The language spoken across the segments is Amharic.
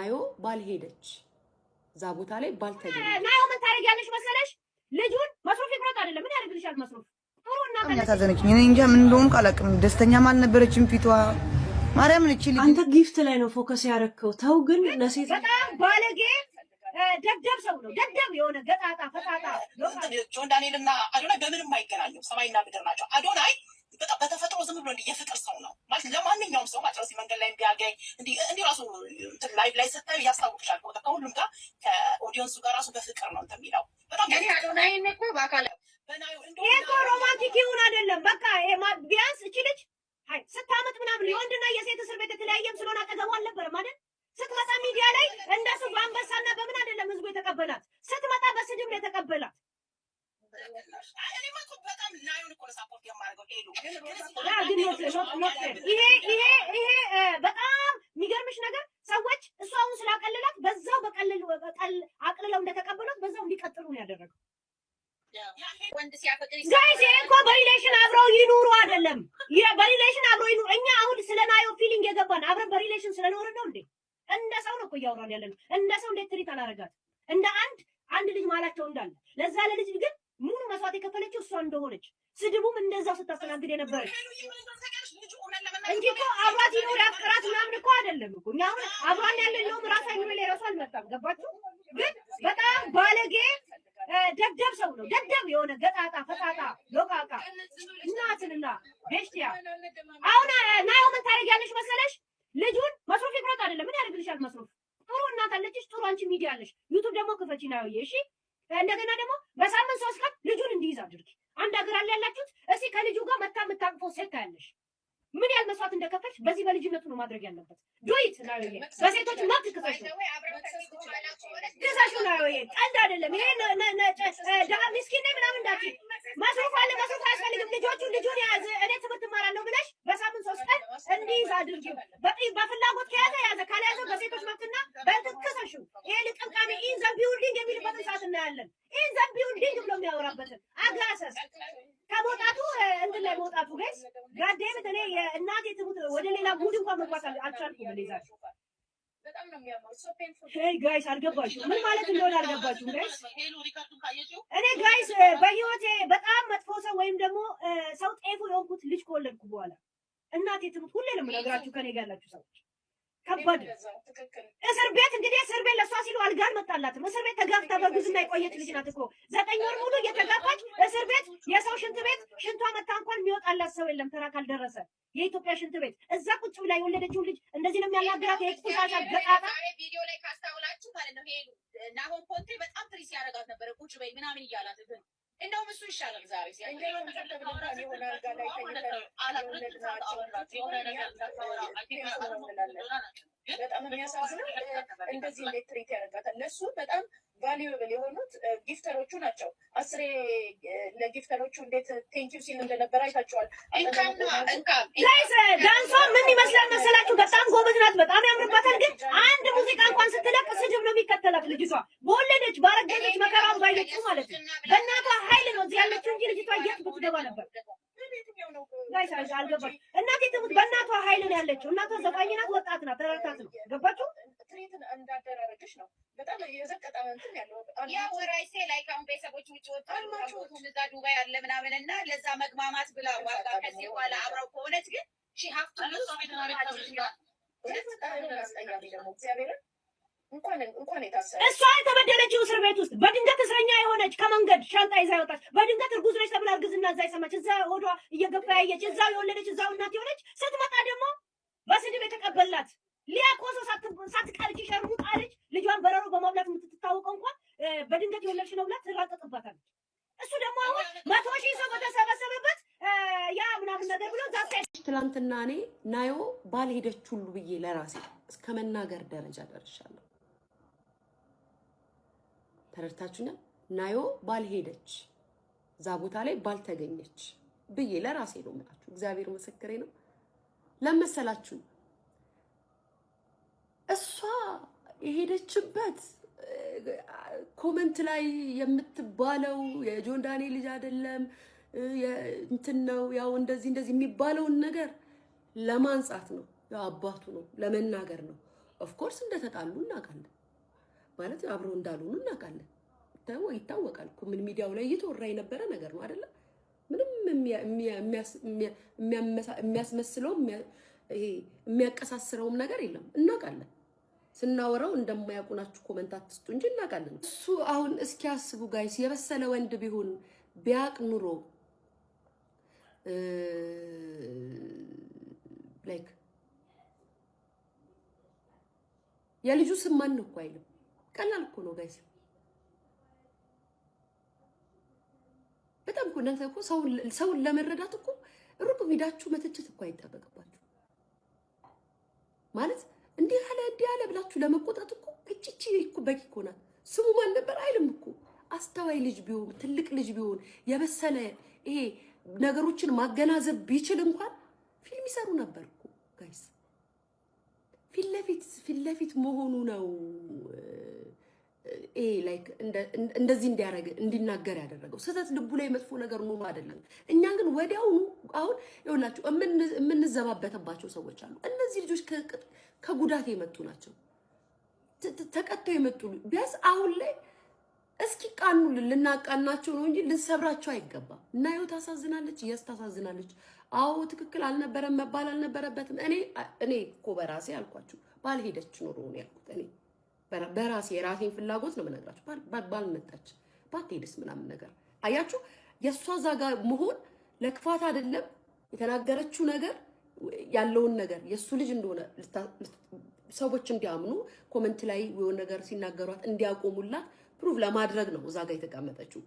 ናዮ ባልሄደች፣ እዛ ቦታ ላይ ባልተገኘች። ናዮ ምን ታደርጊያለሽ መሰለሽ? ልጁን መስሩፍ ይቁረጥ አይደለም፣ ምን ያደርግልሻል መስሩፍ? ጥሩ እናት በጣም ያሳዘነችኝ። እኔ እንጃ ምን እንደሆንኩ አላውቅም። ደስተኛም አልነበረችም ፊቷ። ማርያምን እቺ ልጅ አንተ gift ላይ ነው focus ያደረግከው። ተው ግን ለሴት በጣም ባለጌ ደደብ ሰው ነው። ደደብ የሆነ ገጣጣ ፈጣጣ። ጆን ዳንኤል እና አዶናይ በምንም አይገናኙም። ሰማይና ምድር ናቸው። አዶናይ በጣም በተፈጥሮ ዝም ብሎ እንዲህ የፍቅር ሰው ነው ማለት ለማንኛውም ሰው ማለት ነው። መንገድ ላይ ቢያገኝ እንዲህ ራሱ እንትን live ላይ ስታዩ ያስታውቅሻል። ከሁሉም ጋር ከ audience ኡ ጋር ራሱ በፍቅር ነው እንትን የሚለው በጣም። እኔ አዶናይን እኮ በአካል በናዩ ይሄ እኮ romantic ይሁን አይደለም። በቃ ይሄ ቢያንስ እቺ ልጅ አይ ስታመጥ ምናምን የወንድና የሴት እስር ቤት የተለያየም ስለሆነ አጠገቡ አልነበረም አይደል? ስትመጣ ሚዲያ ላይ እንደሱ በአንበሳና በምን አይደለም ህዝቡ የተቀበላት። ስትመጣ በስድብ ነው የተቀበላት። እኔማ እኮ በጣም ናዩን እኮ ነው support የማደርገው ሄሉ። ያ ግን not fair። ይሄ በጣም የሚገርምሽ ነገር ሰዎች እሱ አሁን ስላቀለላት በዛው በቀልል አቅልለው እንደተቀበሏት በዛው እንዲቀጥሉ ነው ያደረገው። ወንድ ሲያፈቅር Guys፣ ይሄ እኮ በ relation አብረው ይኑሩ አይደለም። በ relation አብረው ይኑሩ። እኛ አሁን ስለ ናዮ feeling የገባን አብረን በ relation ስለኖርን ነው እንዴ? እንደ ሰው ነው እኮ እያወራን ያለ ነው። እንደ ሰው እንዴት treat አላረጋት? እንደ አንድ ልጅ ማላቸው እንዳለ ለዛ ለልጅ ግን ሙሉ መስዋዕት የከፈለችው እሷ እንደሆነች ስድቡም እንደዛው ስታስተናግድ የነበረች እንጂ እኮ አብሯት ይኑር ያፍቅራት ምናምን እኮ አይደለም እኮ። እኛ አሁን አብሯን ያለ እንደውም ራሱ አይምሮ ላይ ራሱ አልመጣም። ገባችሁ? ግን በጣም ባለጌ ደደብ ሰው ነው። ደደብ የሆነ ገጣጣ ፈጣጣ ሎቃቃ እናትንና ቤሽቲያ። አሁን ናዮ ምን ታደርጊያለሽ መሰለሽ? ልጁን መስሩፍ ይቁረጥ አይደለም፣ ምን ያደርግልሻል መስሩፍ? ጥሩ እናት አለችሽ፣ ጥሩ አንቺ ሚዲያ አለሽ። YouTube ደግሞ ክፈቺ ናዮዬ፣ እሺ። እንደገና ደግሞ በሳምንት 3 ቀን ልጁን እንዲይዝ አድርጊ። አንድ ሀገር አለ ያላችሁት፣ እስኪ ከልጁ ጋር መታ የምታቅፈው ሴት ታያለሽ። ምን ያህል መስዋዕት እንደከፈልሽ በዚህ በልጅነቱ ነው ማድረግ ያለበት። Do it ናዮዬ፣ በሴቶች መብት ክፈሹ፣ ክሰሹ ናዮዬ። ቀልድ አይደለም ይሄ። ድሀ ምስኪን ነኝ ምናምን እንዳትዪ። መስሩፍ አለ፣ መስሩፍ አያስፈልግም። ልጁን ያዝ፣ እኔ ትምህርት እማራለሁ ብለሽ በሳምንት 3 ቀን እንዲይዝ አድርጊው። በፍላጎት ከያዘ ያዘ፣ ካልያዘ በሴቶች መብትና በእንትን ክሰሹ። ይሄ ልቅምቃሚ in the building የሚልበትን ሰዓት እናያለን። In the building ብሎ የሚያወራበትን አጋሰስ ከመውጣቱ እንትን ላይ መውጣቱ guys፣ goddamn it፣ እኔ የእናቴ ትሙት ወደ ሌላ mood እንኳን መግባት አልቻልኩም። እኔ ዛሬ hey guys፣ አልገባችሁም፣ ምን ማለት እንደሆነ አልገባችሁም guys። እኔ guys በህይወቴ በጣም መጥፎ ሰው ወይም ደግሞ ሰው ጤፉ የሆንኩት ልጅ ከወለድኩ በኋላ፣ እናቴ ትሙት፣ ሁሌ ነው የምነግራችሁ ከኔ ጋር ያላችሁ ሰዎች፣ ከባድ እስር ቤት። እንግዲህ እስር ቤት ለእሷ ሲሉ አልጋ አልመጣላትም። እስር ቤት ተጋፍታ በእርግዝና የቆየች ልጅ ናት እኮ። 9 ወር ሙሉ እየተጋፋች እስር ቤት የሰው ሽንት ቤት ሽንቷ መታ እንኳን የሚወጣላት ሰው የለም ተራ ካልደረሰ። የኢትዮጵያ ሽንት ቤት እዛ ቁጭ ብላ የወለደችውን ልጅ እንደዚህ ነው የሚያናግራት። ይሄ ቆሻሻ ገጣጣ። ዛሬ ቪዲዮ ላይ ካስታውላችሁ ማለት ነው ሄሉ ናሆም ፖንቴ በጣም treat ሲያደርጋት ነበረ። ቁጭ በይ ምናምን እያላት፣ ግን እንደውም እሱ ይሻላል ዛሬ። የሆነ አልጋ ላይ ተኝተን የወለድናቸው በጣም የሚያሳዝነው እንደዚህ እንዴት treat ያደርጋታል? ለእሱ በጣም valuable የሆኑት gifter ኦቹ ናቸው። አስሬ ለ gifter ኦቹ እንዴት thank you ሲል እንደነበረ አይታችኋል። Guys፣ ዳንሷ ምን ይመስላል መሰላችሁ? በጣም ጎበዝ ናት፣ በጣም ያምርባታል። ግን አንድ ሙዚቃ እንኳን ስትለቅ ስድብ ነው የሚከተላት ልጅቷ። በወለደች ባረገዘች መከራውን ባየችው ማለት ነው። በእናቷ ኃይል ነው እዚህ ያለችው እንጂ ልጅቷ የት ብትገባ ነበር? Guys፣ አልገባች። እናቴ ትሙት በእናቷ ኃይል ነው ያለችው። እናቷ ዘፋኝ ናት፣ ወጣት ናት፣ ተረድታት ነው። ገባችሁ? Treat እንዳደራረግሽ ነው። በጣም የዘቀጠ እንትን ያለው። ያ ወራይሴ ላይ አሁን ቤተሰቦች ውጭ ወጥተው እዛ ዱባይ አለ ምናምን እና ለዛ መግማማት ብላ ዋጋ ከዚህ በኋላ አብረው ከሆነች ግን she have to በጣም አስቀያሚ ደግሞ እግዚአብሔርን እንኳን የታሰረ እሷ የተበደለችው እስር ቤት ውስጥ በድንገት እስረኛ የሆነች፣ ከመንገድ ሻንጣ ይዛ የወጣች፣ በድንገት እርጉዝ ነች ተብላ እርግዝና እዛ የሰማች፣ እዛ ሆዷ እየገፋ ያየች፣ እዛው የወለደች፣ እዛው እናት የሆነች፣ ስትመጣ ደግሞ በስድብ የተቀበላት ሊያቆሶ ሳትቀርች ሸርሙጣ ልጅ ልጇን በረሮ በማብላት የምትታወቀው እንኳን በድንገት የወለድሽ ነው ብላ ትራጠጥባታለች። እሱ ደግሞ አሁን 100,000 ሰው በተሰበሰበበት ያ ምናምን ነገር ብሎ ዛ ትላንትና እኔ ናዮ ባልሄደች ሁሉ ብዬ ለራሴ እስከ መናገር ደረጃ ደርሻለሁ። ተረድታችሁኛል? ናዮ ባልሄደች፣ እዛ ቦታ ላይ ባልተገኘች ብዬ ለራሴ ነው የምላችሁ። እግዚአብሔር ምስክሬ ነው። ለመሰላችሁ እሷ የሄደችበት comment ላይ የምትባለው የጆን ዳንኤል ልጅ አይደለም እንትን ነው ያው እንደዚህ እንደዚህ የሚባለውን ነገር ለማንጻት ነው። ያው አባቱ ነው ለመናገር ነው። Of course እንደተጣሉ እናውቃለን። ማለት አብረው እንዳልሆኑ እናውቃለን። ይታወቃል እኮ፣ ምን ሚዲያው ላይ እየተወራ የነበረ ነገር ነው አይደለም? ምንም የሚያስመስለውም ይሄ የሚያቀሳስረውም ነገር የለም። እናውቃለን። ስናወራው እንደማያውቁ ናችሁ comment አትስጡ እንጂ እናውቃለን። እሱ አሁን እስኪ አስቡ guys፣ የበሰለ ወንድ ቢሆን፣ ቢያቅ ኑሮ፣ like የልጁ ስም ማን ነው እኮ አይልም። ቀላል እኮ ነው guys። በጣም እኮ እናንተ እኮ ሰውን ለመረዳት እኮ ሩቅ ሂዳችሁ መተቸት እኮ አይጠበቅባችሁ። ማለት እንዲህ አለ እንዲህ አለ ብላችሁ ለመቆጣት እኮ እቺ እኮ በቂ እኮ ናት። ስሙ ማን ነበር አይልም እኮ። አስተዋይ ልጅ ቢሆን፣ ትልቅ ልጅ ቢሆን፣ የበሰለ ይሄ ነገሮችን ማገናዘብ ቢችል እንኳን ፊልም ይሰሩ ነበር እኮ guys። ፊት ለፊት ፊት ለፊት መሆኑ ነው ይሄ like እንደዚህ እንዲያደርግ እንዲናገር ያደረገው። ስህተት ልቡ ላይ መጥፎ ነገር ኖሮ አይደለም። እኛ ግን ወዲያውኑ አሁን ይኸውላችሁ የምንዘባበትባቸው ሰዎች አሉ። እነዚህ ልጆች ከጉዳት የመጡ ናቸው፣ ተቀጥተው የመጡ። ቢያንስ አሁን ላይ እስኪ ቃኑ ልናቃናቸው ነው እንጂ ልንሰብራቸው አይገባም። ናዮ ታሳዝናለች፣ yes ታሳዝናለች። አዎ ትክክል አልነበረም፣ መባል አልነበረበትም። እኔ እኮ በራሴ አልኳችሁ፣ ባልሄደች ኖሮ ነው ያልኩት። እኔ በራሴ የራሴን ፍላጎት ነው የምነግራችሁ። ባልመጣች፣ ባትሄድስ ምናምን ነገር። አያችሁ፣ የእሷ እዛ ጋር መሆን ለክፋት አይደለም። የተናገረችው ነገር ያለውን ነገር የእሱ ልጅ እንደሆነ ሰዎች እንዲያምኑ፣ comment ላይ የሆነ ነገር ሲናገሯት እንዲያቆሙላት prove ለማድረግ ነው እዛ ጋር የተቀመጠችው።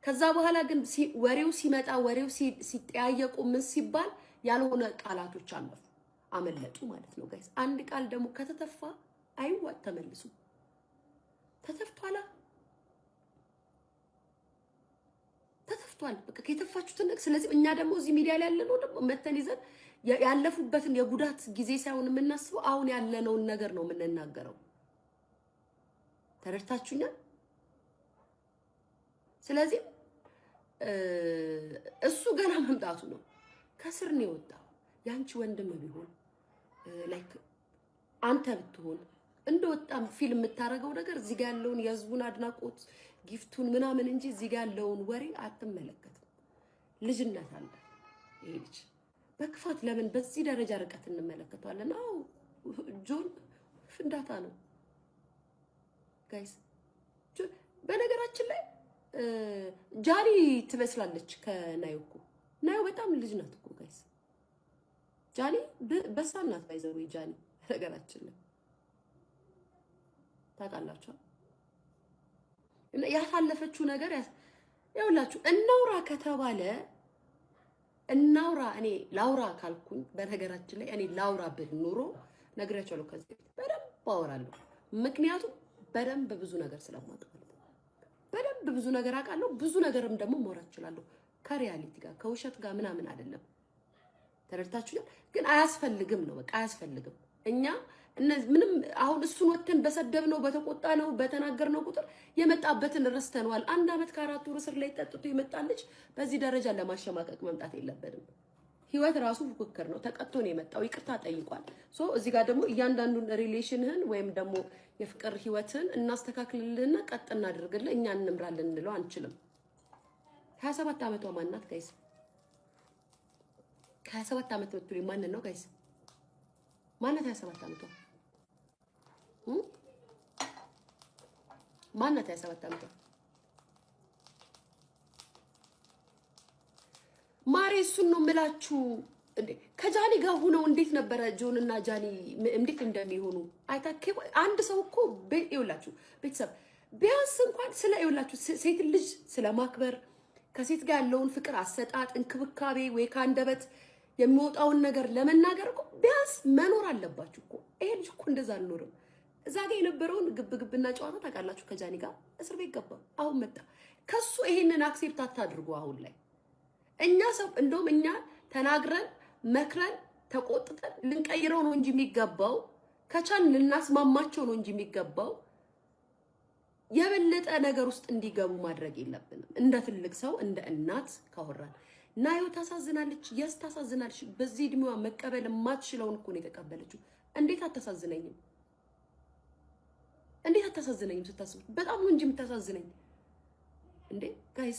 ከዛ በኋላ ግን ወሬው ሲመጣ፣ ወሬው ሲጠያየቁ፣ ምን ሲባል ያልሆነ ቃላቶች አለፉ፣ አመለጡ ማለት ነው guys። አንድ ቃል ደግሞ ከተተፋ አይዋጥ ተመልሶ። ተተፍቷላ፣ ተተፍቷል። በቃ የተፋችሁትን። ስለዚህ እኛ ደግሞ እዚህ ሚዲያ ላይ ያለነው ደግሞ መተን ይዘን ያለፉበትን የጉዳት ጊዜ ሳይሆን የምናስበው አሁን ያለነውን ነገር ነው የምንናገረው። ተረድታችሁኛል? ስለዚህ እሱ ገና መምጣቱ ነው። ከስር ነው የወጣው። ያንቺ ወንድም ቢሆን፣ like አንተ ብትሆን፣ እንደወጣም feel የምታደርገው ነገር እዚህ ጋር ያለውን የህዝቡን አድናቆት፣ gift ኡን ምናምን እንጂ እዚህ ጋር ያለውን ወሬ አትመለከትም። ልጅነት አለ። ይሄ ልጅ በክፋት ለምን በዚህ ደረጃ ርቀት እንመለከተዋለን? አዎ ጆን ፍንዳታ ነው guys። በነገራችን ላይ ጃኒ ትመስላለች ከናዮ እኮ። ናዮ በጣም ልጅ ናት እኮ guys። ጃኒ በሳል ናት። By the way ጃኒ ነገራችን ላይ ታውቃላችሁ ያሳለፈችው ነገር ያውላችሁ። እናውራ ከተባለ እናውራ። እኔ ላውራ ካልኩኝ፣ በነገራችን ላይ እኔ ላውራ ብል ኑሮ ነግሬያቸዋለሁ። ከዚህ በፊት በደንብ አወራለሁ። ምክንያቱም በደንብ ብዙ ነገር ስለማውቅ ማለት ነው። በደንብ ብዙ ነገር አውቃለሁ። ብዙ ነገርም ደግሞ ማውራት እችላለሁ። ከ reality ጋር፣ ከውሸት ጋር ምናምን አይደለም። ተረድታችሁኛል? ግን አያስፈልግም ነው፣ በቃ አያስፈልግም። እኛ እነዚህ ምንም አሁን እሱን ወተን በሰደብነው፣ በተቆጣነው፣ በተናገርነው ቁጥር የመጣበትን ረስተነዋል። 1 ዓመት ከ4 ወር እስር ላይ ጠጥቶ የመጣ ልጅ በዚህ ደረጃ ለማሸማቀቅ መምጣት የለብንም። ህይወት ራሱ ፉክክር ነው። ተቀጥቶ ነው የመጣው፣ ይቅርታ ጠይቋል። So እዚህ ጋር ደግሞ እያንዳንዱን relation ህን ወይም ደግሞ የፍቅር ህይወትህን እናስተካክልልህና ቀጥ እናድርግልህ፣ እኛ እንምራልን እንለው አንችልም። 27 ዓመቷ ማናት guys? 27 ዓመት ብትሉኝ ማንን ነው guys? ማናት 27 ዓመቷ? ማናት 27 ዓመቷ? ማሬ እሱን ነው የምላችሁ። እንዴ ከጃኒ ጋር ሆነው እንዴት ነበረ? ጆን እና ጃኒ እንዴት እንደሚሆኑ አይታ አንድ ሰው እኮ ይኸውላችሁ ቤተሰብ፣ ቢያንስ እንኳን ስለ ይኸውላችሁ ሴት ልጅ ስለ ማክበር፣ ከሴት ጋር ያለውን ፍቅር አሰጣጥ፣ እንክብካቤ ወይ ከአንደበት የሚወጣውን ነገር ለመናገር እኮ ቢያንስ መኖር አለባችሁ እኮ። ይሄ ልጅ እኮ እንደዛ አልኖርም። እዛ ጋር የነበረውን ግብ ግብና ጨዋታ ታውቃላችሁ። ከጃኒ ጋር እስር ቤት ገባ። አሁን መጣ። ከሱ ይሄንን accept አታድርጉ። አሁን ላይ እኛ ሰው እንደውም እኛ ተናግረን፣ መክረን፣ ተቆጥተን ልንቀይረው ነው እንጂ የሚገባው፣ ከቻልን ልናስማማቸው ነው እንጂ የሚገባው፣ የበለጠ ነገር ውስጥ እንዲገቡ ማድረግ የለብንም። እንደ ትልቅ ሰው፣ እንደ እናት ካወራን ናዮ ታሳዝናለች። Yes ታሳዝናለች። በዚህ እድሜዋ መቀበል የማትችለውን እኮ ነው የተቀበለችው። እንዴት አታሳዝነኝም? እንዴት አታሳዝነኝም? ስታስቡት በጣም ነው እንጂ የምታሳዝነኝ። እንዴ guys፣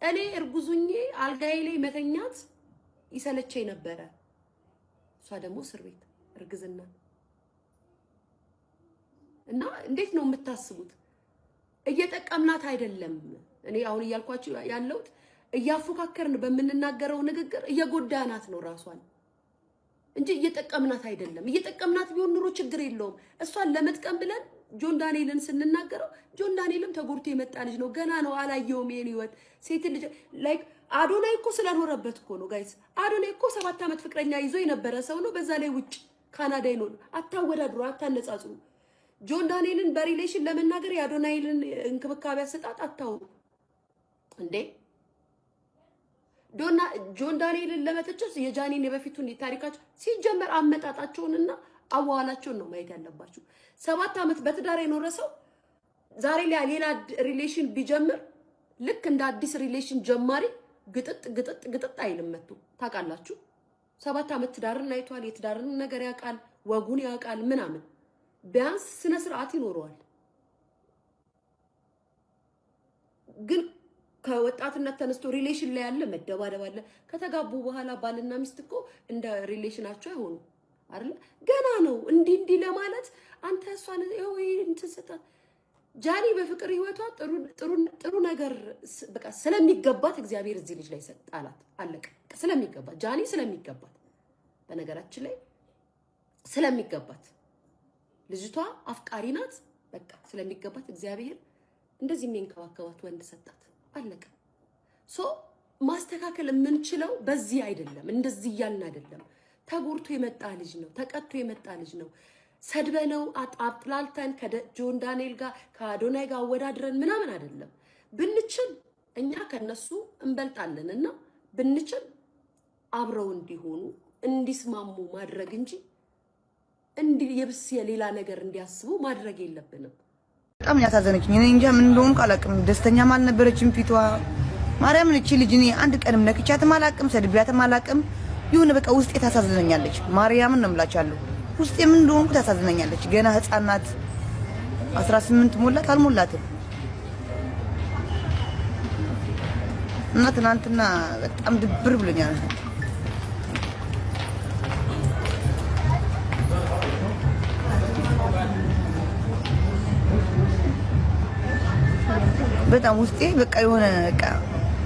እኔ እርጉዝ ሆኜ አልጋዬ ላይ መተኛት ይሰለቸኝ ነበረ። እሷ ደግሞ እስር ቤት እርግዝና እና እንዴት ነው የምታስቡት? እየጠቀምናት አይደለም። እኔ አሁን እያልኳችሁ ያለሁት እያፎካከርን በምንናገረው ንግግር እየጎዳናት ነው ራሷን እንጂ እየጠቀምናት አይደለም። እየጠቀምናት ቢሆን ኑሮ ችግር የለውም። እሷን ለመጥቀም ብለን ጆን ዳንኤልን ስንናገረው ጆን ዳንኤልም ተጎድቶ የመጣ ልጅ ነው። ገና ነው፣ አላየውም ይሄን ህይወት። ሴት ልጅ like አዶናይ እኮ ስለኖረበት እኮ ነው guys። አዶናይ እኮ 7 ዓመት ፍቅረኛ ይዞ የነበረ ሰው ነው። በዛ ላይ ውጭ ካናዳ ይኖር። አታወዳድሩ፣ አታነጻጽሩ። ጆን ዳንኤልን በ relation ለመናገር የአዶናይልን እንክብካቤ አሰጣጥ አታውሩ እንዴ። ዶና ጆን ዳንኤልን ለመተቸት የጃኒን የበፊቱን ታሪካቸው ሲጀመር አመጣጣቸውንና አዋዋላቸውን ነው ማየት ያለባችሁ። 7 ዓመት በትዳር የኖረ ሰው ዛሬ ላይ ሌላ relation ቢጀምር ልክ እንደ አዲስ relation ጀማሪ ግጥጥ ግጥጥ ግጥጥ አይልም። መቶ ታውቃላችሁ። 7 ዓመት ትዳርን አይቷል። የትዳርን ነገር ያውቃል፣ ወጉን ያውቃል፣ ምናምን ቢያንስ ስነ ስርዓት ይኖረዋል። ግን ከወጣትነት ተነስቶ relation ላይ ያለ መደባደብ አለ። ከተጋቡ በኋላ ባልና ሚስት እኮ እንደ relation ኣቸው አይሆኑ አይደለ? ገና ነው እንዲህ እንዲህ ለማለት። አንተ እሷን ይኸው እንትን ስጣት። ጃኒ በፍቅር ህይወቷ ጥሩ ጥሩ ነገር በቃ ስለሚገባት እግዚአብሔር እዚህ ልጅ ላይ ሰጣላት። አለቀ። ስለሚገባት፣ ጃኒ ስለሚገባት፣ በነገራችን ላይ ስለሚገባት፣ ልጅቷ አፍቃሪ ናት። በቃ ስለሚገባት እግዚአብሔር እንደዚህ የሚንከባከባት ወንድ ሰጣት። አለቀ። So ማስተካከል የምንችለው በዚህ አይደለም፣ እንደዚህ እያልን አይደለም። ተጎድቶ የመጣ ልጅ ነው። ተቀጥቶ የመጣ ልጅ ነው። ሰድበነው አጥላልተን ከጆን ዳንኤል ጋር ከአዶናይ ጋር አወዳድረን ምናምን አይደለም። ብንችል እኛ ከነሱ እንበልጣለን እና ብንችል አብረው እንዲሆኑ እንዲስማሙ ማድረግ እንጂ እንዲህ የብስ የሌላ ነገር እንዲያስቡ ማድረግ የለብንም። በጣም ያሳዘነችኝ። እኔ እንጃ ምን እንደሆንኩ አላውቅም። ደስተኛም አልነበረችም ፊቷ። ማርያምን እቺ ልጅ እኔ አንድ ቀንም ነክቻትም አላውቅም፣ ሰድቢያትም አላውቅም። ይሁን በቃ ውስጤ ታሳዝነኛለች። ማርያምን ነው የምላችኋለሁ። ውስጤ ምን እንደሆንኩ ታሳዝነኛለች። ገና ህፃን ናት። 18 ሞላት አልሞላትም። እና ትናንትና በጣም ድብር ብሎኛል። በጣም ውስጤ በቃ የሆነ በቃ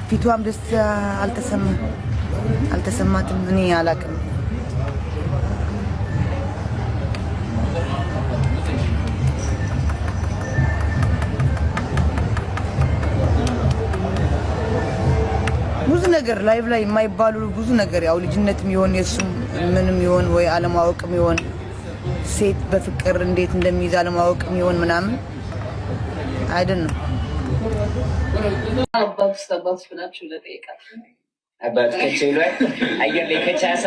ፊቷም ደስ አልተሰማትም። እኔ አላውቅም። ብዙ ነገር live ላይ የማይባሉ ብዙ ነገር፣ ያው ልጅነትም ይሆን የእሱም ምንም ይሆን ወይ አለማወቅም ይሆን፣ ሴት በፍቅር እንዴት እንደሚይዝ አለማወቅም ይሆን ምናምን አይደል ነው። አባት ብላችሁ ለጠይቃል። አባት ከች ብሏል። አየር ላይ ከቻሳ።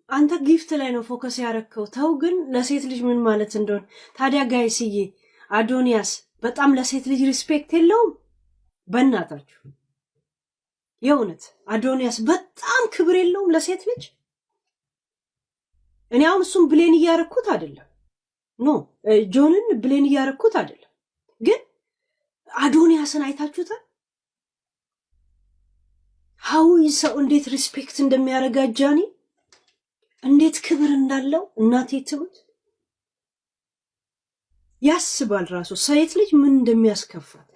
አንተ gift ላይ ነው focus ያረከው። ተው ግን ለሴት ልጅ ምን ማለት እንደሆነ። ታዲያ guys ዬ፣ አዶንያስ በጣም ለሴት ልጅ respect የለውም። በእናታችሁ የእውነት አዶንያስ በጣም ክብር የለውም ለሴት ልጅ። እኔ አሁን እሱን blame እያረኩት አይደለም፣ no፣ ጆንን blame እያረኩት አይደለም። ግን አዶንያስን አይታችሁታል? How ሰው እንዴት respect እንደሚያደርጋት፣ ጃኒ እንዴት ክብር እንዳለው፣ እናቴ ትሙት ያስባል ራሱ ሴት ልጅ ምን እንደሚያስከፋት።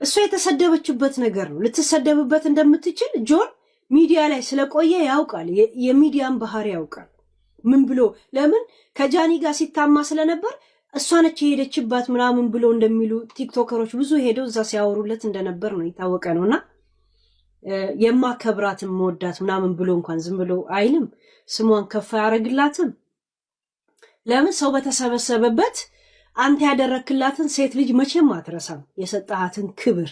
እሷ የተሰደበችበት ነገር ነው። ልትሰደብበት እንደምትችል ጆን ሚዲያ ላይ ስለቆየ ያውቃል። የሚዲያን ባህሪ ያውቃል። ምን ብሎ ለምን ከጃኒ ጋር ሲታማ ስለነበር እሷ ነች የሄደችባት ምናምን ብሎ እንደሚሉ ቲክቶከሮች ብዙ ሄደው እዛ ሲያወሩለት እንደነበር ነው፣ የታወቀ ነው። እና የማከብራት የምወዳት ምናምን ብሎ እንኳን ዝም ብሎ አይልም። ስሟን ከፍ አያደርግላትም። ለምን ሰው በተሰበሰበበት አንተ ያደረክላትን ሴት ልጅ መቼም አትረሳም። የሰጠሃትን ክብር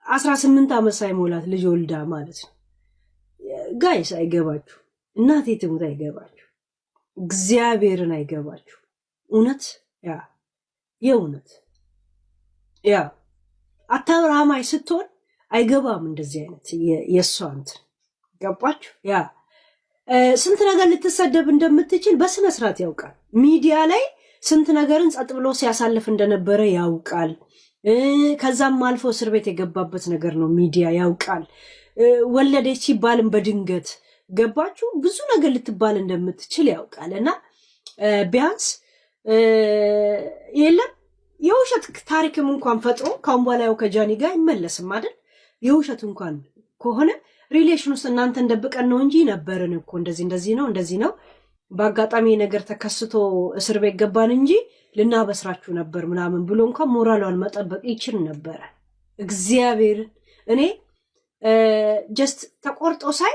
18 ዓመት ሳይሞላት ልጅ ወልዳ ማለት ነው። Guys አይገባችሁ፣ እናቴ ትሙት አይገባችሁ፣ እግዚአብሔርን አይገባችሁ። እውነት yeah የእውነት yeah። አተራማጅ ስትሆን አይገባም እንደዚህ አይነት የእሷ እንትን፣ ገባችሁ? Yeah፣ ስንት ነገር ልትሰደብ እንደምትችል በስነ ስርዓት ያውቃል። ሚዲያ ላይ ስንት ነገርን ጸጥ ብሎ ሲያሳልፍ እንደነበረ ያውቃል። ከዛም አልፎ እስር ቤት የገባበት ነገር ነው፣ ሚዲያ ያውቃል። ወለደች ሲባልም በድንገት፣ ገባችሁ? ብዙ ነገር ልትባል እንደምትችል ያውቃል። እና ቢያንስ የለም የውሸት ታሪክም እንኳን ፈጥሮ ከአሁን በኋላ ያው ከጃኒ ጋር አይመለስም አይደል? የውሸት እንኳን ከሆነ relation ውስጥ እናንተን ደብቀን ነው እንጂ ነበርን እኮ፣ እንደዚህ እንደዚህ ነው፣ እንደዚህ ነው፣ በአጋጣሚ ነገር ተከስቶ እስር ቤት ገባን እንጂ ልናበስራችሁ ነበር ምናምን ብሎ እንኳን ሞራሏን መጠበቅ ይችል ነበረ። እግዚአብሔር እኔ just ተቆርጦ ሳይ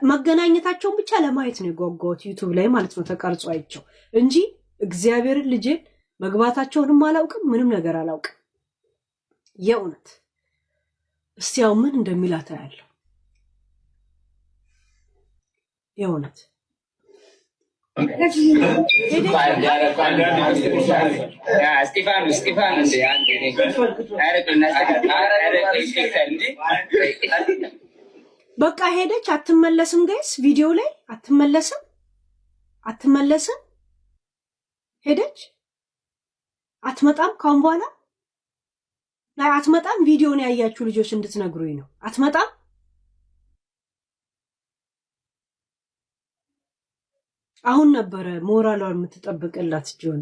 መገናኘታቸውን ብቻ ለማየት ነው የጓጓሁት፣ YouTube ላይ ማለት ነው ተቀርጾ አይቸው እንጂ እግዚአብሔርን ልጄን መግባታቸውንም አላውቅም፣ ምንም ነገር አላውቅም። የእውነት እስቲ ያው ምን እንደሚላት አያለሁ። የእውነት እስጢፋኖስ፣ እስጢፋኖስ፣ አንዴ። በቃ ሄደች፣ አትመለስም። Guys፣ ቪዲዮ ላይ አትመለስም፣ አትመለስም። ሄደች፣ አትመጣም። ካሁን በኋላ ላይ አትመጣም። ቪዲዮን ያያችሁ ልጆች እንድትነግሩኝ ነው። አትመጣም። አሁን ነበረ ሞራሏን የምትጠብቅላት ጆን።